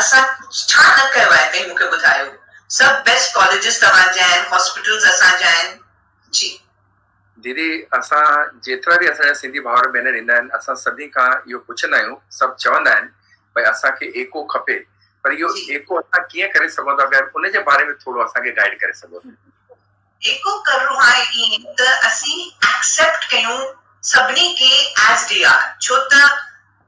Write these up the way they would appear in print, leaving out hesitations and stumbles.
اسان ڇا نه ڪيو آهي تهين مون کي ٻڌايو. سڀ بيسٽ ڪاليجز توهان جا آهن، هاسپيٽلز اسان جا آهن. جي. ديدي اسان جيترا به اسان جا سنڌي ڀائر ڀينر ايندا آهن اسان سڀني کان اهو پڇندا آهيون سڀ چوندا آهن ڀئي اسان کي ايڪو کپي پر اهو ايڪو اسان ڪيئن ڪري سگهون ٿا پيا ان جي باري ۾ ٿورو اسان کي گائيڊ ڪري سگهو ٿا. ايڪو ڪرڻو آهي ائين ته اسين ايڪسيپٽ ڪيون سڀني کي ايز the R ڇو ته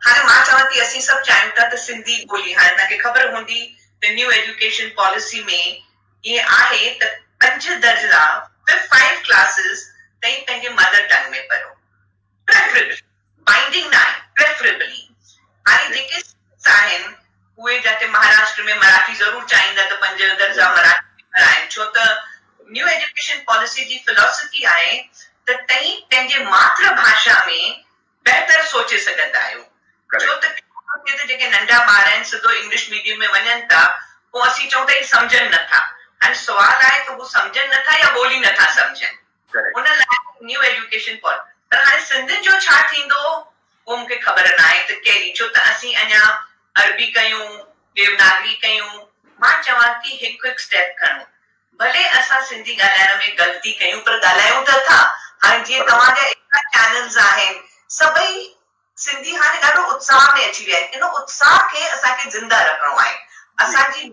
هاڻي مان چوان ٿي اسين سڀ چاهيون ٿا ته سنڌي ٻولي هاڻي توهان کي خبر هوندي ته نيو ايجوڪيشن پاليسي ۾ ائين آهي ته پنج درجا فائيو ڪلاسز تائين پنهنجي مدر ٽنگ ۾ پڙهو پريفريبلي بائنڊنگ نه آهي پريفريبلي هاڻي جيڪي اسٽيٽس آهن اهي جاتي مهاراشٽر ۾ مراٺي ضرور چاهيندا ته پنج درجا مراٺي ۾ پڙهائين ڇو ته نيو ايجوڪيشن پاليسي جي فلاسفي آهي ته تئين پنهنجي ماتر ڀاشا ۾ بهتر سوچي سگهندا آهيو ڇو ته ٿئي ته جيڪي ننڍا ٻار آهن سڌو انگلش ميڊيم ۾ وڃن ٿا پوء اسين چئون ٿا هي سمجهن نٿا هاڻي سوال آهي ته هو سمجهن نٿا يا ٻولي نٿا سمجهن ان لاء نيو ايجوڪيشن پال پر هاڻي سنڌين جو ڇا ٿيندو اهو مون کي خبر ناهي ته ڪهڙي ڇو ته اسين اڃا عربي ڪيون ديوناگري ڪيون مان چوان ٿي هڪ هڪ اسٽيپ کڻو ڀلي اسان سنڌي ڳالهائڻ ۾ غلطي ڪيون پر ڳالهايون ته ٿا هاڻي جيئن توهان جا ايترا چينلز آهن سڀئي سنڌي هاڻي ڏاڍو اتساهه ۾ اچي ويا آهن ان اتساهه کي اسان کي زنده رکڻو آهي اسان جي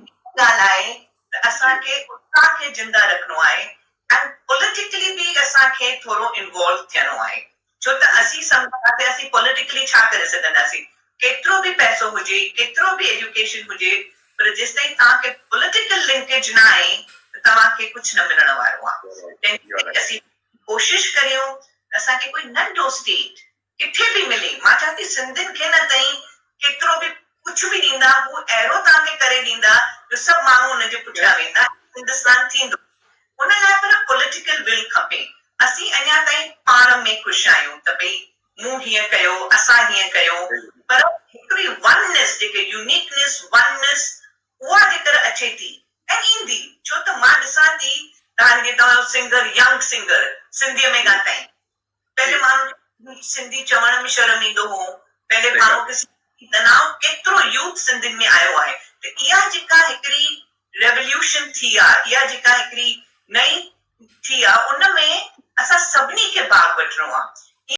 ڳالهه آهي ته اسان کي اتساهه کي زنده رکڻو آهي ۽ پوليٽيڪلي به اسان کي ٿورو انوالو ٿيڻو آهي ڇو ته اسين سمجهنداسين اسين پوليٽيڪلي ڇا ڪري سگهنداسين ڪيترو به پئسو هجي ڪيترو به ايجوڪيشن هجي پر جيستائين توهان کي پوليٽيڪل لنڪيج نه آهي ته توهان کي ڪجهه نه ملڻ وارو آهي تنهن ڪري اسين ڪوشش ڪريون اسان کي ڪوئي ننڍو اسٽيٽ ڪٿي به ملي مان چوان ٿي سنڌين کي نه تئين ڪيترو به ڪجهه به ڏيندا هو اهڙو توهان کي ڪري ڏيندا جو سڀ ماڻهو ان جي پٺيان ويندا ۽ سنڌستان ٿيندو ان لاء پر پوليٽيڪل ول کپي اسين اڃا تائين پاڻ ۾ خوش آهيون ته ڀئي مون هيئن ڪيو اسان هيئن ڪيو پر هڪڙي وننس جيڪي يونيڪنس وننس اها جيڪر اچي ٿي ۽ ايندي ڇو ته مان ڏسان ٿي ته هاڻي جيئن توهان جو سنگر ينگ سنگر سنڌي ۾ ڳاتائين پهلي ماڻهن کي سنڌي چوڻ ۾ شرم ايندو هو، پهلي ماڻهن کي سنڌي تناء ڪيترو يوٿ سنڌين ۾ آيو آهي ته اها جيڪا هڪڙي ريوليوشن ٿي آ، اها جيڪا هڪڙي نئين ٿي آ ان ۾ اسان سڀني کي ڀاڳ وٺڻو آ.